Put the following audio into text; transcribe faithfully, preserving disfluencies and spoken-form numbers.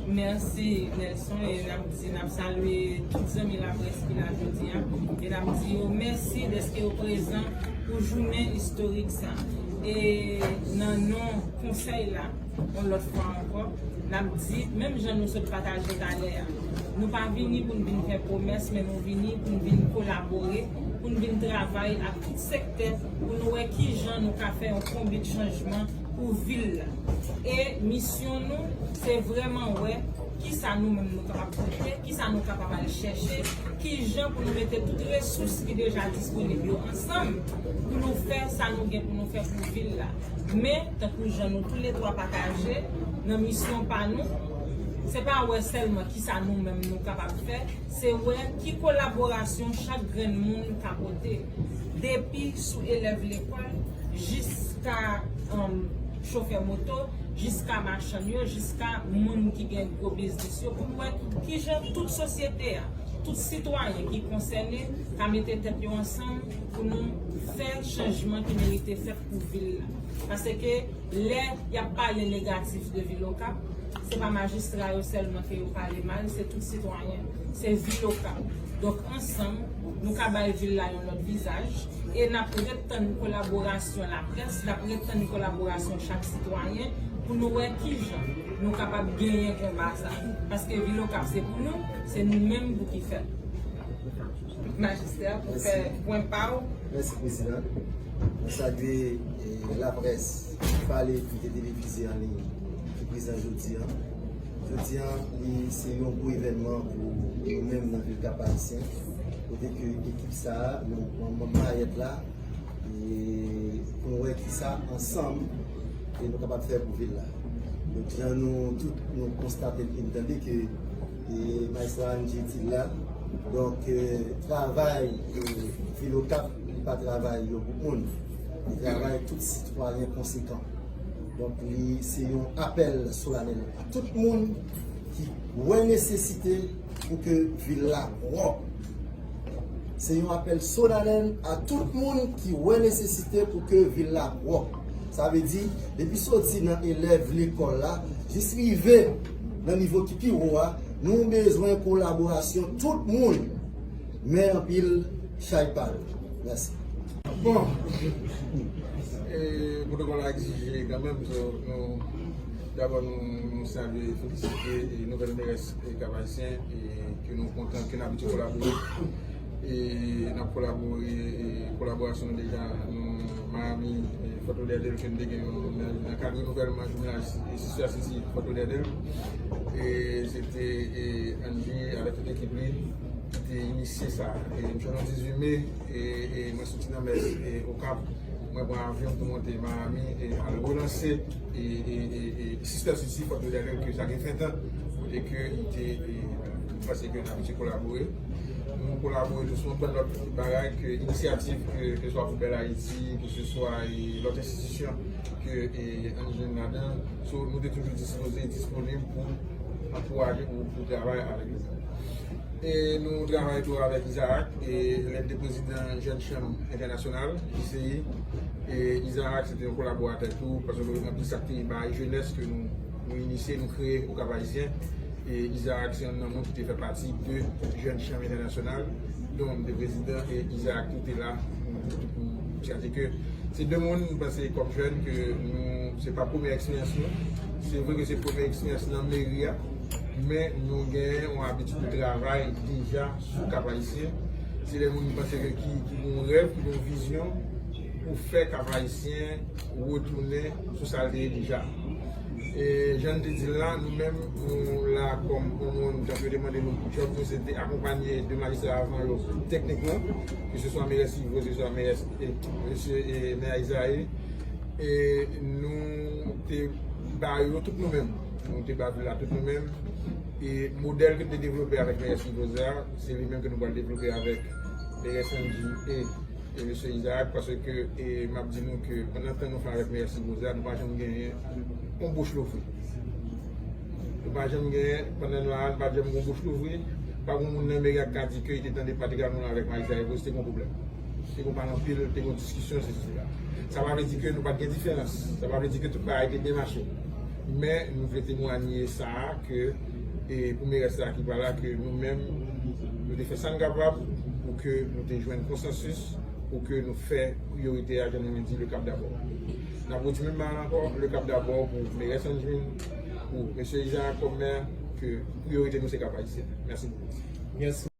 Mèsi Nelson, e n ap di, n ap salye tout zanmi laprès ki la jodi a, e n ap di yo mèsi dèske yo prezan pou jounen istorik sa. E nan non konsèy la, yon lòt fwa ankò, n ap di, menm jan nou sot pataje talè a, nou pa vini pou n vin fè pwomès, men nou vini pou n vin kolabore, pou n vin travay ak tout sektè, pou nou wè kijan nou ka fè yon konbit chanjman pou vil la. E misyon nou, se vrèman wè kisa nou menm nou kapab pote, kisa nou kapab al chèche, kijan pou nou mete tout resous ki deja disponib yo ansanm, pou nou fè sa nou gen pou nou fè pou vil la. Men, tankou jan nou toulètwa pataje, nan misyon pa nou, se pa wè sèlman kisa nou menm nou kapab fè, se wè ki kolaborasyon chak grenn moun ka pote. Depi sou elèv lekòl, jiska, um, chofè moto, jiska machann yo, jiska moun ki gen gwo biznis yo, pou n wè kijan tout sosyete a, tout sitwayen ki konsène ka mete tèt yo ansanm pou nou fè chanjman ki merite fèt pou vil la. Paske lè y ap pale negatif de vil Okap, se pa majistra yo sèlman ke yo pale mal, se tout sitwayen, se vil Okap. Donk, ansanm, nou ka bay vil la yon lòt vizaj, e n ap ret tann kolaborasyon laprès, n ap ret tann kolaborasyon chak sitwayen pou nou wè kijan nou kapab genyen konba sa. Paske vil Okap se pou nou, se nou menm pou ki fèt. Majistè, pou fè pwen pa w. Mèsi, Prezidan. Mwen salye, eh, laprès ki pale, ki te televize an liy, ki prezan jodi a. Jodi a, li se yon gwo evènman pou nou menm nan vil Kap Ayisyen, kote ke ekip sa a, nou, manm Mayèt la, e pou nou wè kisa ansanm e nou kapab fè pou vil la. Donk, jan nou tout nou konstate e n tande ke e Majistra Angie di l la. Donk, eh, travay, eh, vil Okap, li pa travay yon gwoup moun. Li travay tout sitwayen konsekan. Donk, li se yon apèl solanèl a tout moun ki wè nesesite pou ke vil la pwòp. Se yon apèl solanèl a tout moun ki wè nesesite pou ke vil la pwòp. Sa vle di, depi soti nan elèv lekòl la, jis rive nan nivo ki pi wo a, nou bezwen kolaborasyon tout moun. Men anpil chay pa l. Mèsi. Bon, e, pwotokòl la egzije kanmenm, so, nou, dabò nou, nou salye, felisite, e, nouvèl merès, e, Kap Ayisyen, e, ke nou kontan, ke n abitye kolabore. E n ap kolabore, e kolaborasyon nou deja, nou, Miami, e Fort Lauderdale, ke n te gen yon, nan, nan kad renouvèlman jimelaj, e Sister City Fort Lauderdale. E se te, e Angie avèk tout ekip li ki te inisye sa. E m sot nan dizuit me, e, e mwen soti nan mès, e Okap, mwen pran avyon pou monte Miami, e al relanse, e, e, e, e Sister City Fort Lauderdale, ke sa gen ven tan, kote ke li te, e, m panse ke n abitye kolabore. Nou kolabore tou sou yon bann lòt bagay, ke inisyativ, ke, ke swa pou Bèl Ayiti, ke se swa, e, lòt enstitisyon ke, e, Angie ladan. So, nou te toujou dispoze, disponib pou ankouraje, pou, pou travay avèk yo. E nou travay tou avèk Isaac, e lè l te prezidan Jèn Chanm Entènasyonal, J C I. E Isaac, se te yon kolaboratè tou, paske nou gen anpil sa k te bay jenès ke nou, nou inisye, nou kreye Okap Ayisyen. E Isaac se youn nan moun ki te fè pati de Jèn Chanm Entènasyonal, dont m te prezidan, e Isaac tou te la pou, pou, pou, pou, se de moun, m panse, kòm jèn, ke nou, se pa premye eksperyans nou. Se vre ke se premye eksperyans nan meri a, men nou gen yon abitid de travay deja sou Kap Ayisyen. Se de moun, m panse, ke ki, ki gen yon rèv, ki gen yon vizyon pou fè Kap Ayisyen retounen sou sa l te ye deja. E jan n te di l la, nou menm, nou la kòm yon moun, jan yo te mande nou pou djòb, nou se te akonpanye de majistra avan yo teknikman, ke se swa Meyè Sivre, ke se swa Meyè, e, mesye, e, Meyè Isaïe. E nou te ba yo tout nou menm. Nou te ba vil la tout nou menm. E modèl ke n te devlope avèk Meyè Sivre a, se li menm ke nou pral devlope avèk Meyè Sandy e e mesye Isaac, paske, e, m ap di nou ke pandan tan nou fè avèk Meyè Sivre a, nou pa janm genyen yon bouch louvri. Nou pa janm genyen, pandan nou la, nou pa janm gen yon bouch louvri. Pa gen moun nan meri a k ka di ke li te tande pati granmoun avèk Meyè Isaac, se te gen yon pwoblèm. Te gen pale anpil, te gen diskisyon, sesi, sela. Sa pa vle di ke nou pa t gen diferans. Sa pa vle di ke tout bagay te byen mache. Men nou vle temwanye sa a ke, e pou merès la ki pa la, ke nou menm, nou te fè sa n kapab pou ke nou te jwenn konsansis, pou ke nou fè priyorite a, jan nou di, le Cap d'Abord. N ap redi menm bagay la ankò, le Cap d'Abord pou merès Anjouin, pou mesye Izarak kòm mè, ke priyorite nou se Cap Haïtien. Mèsi bokou. Mèsi.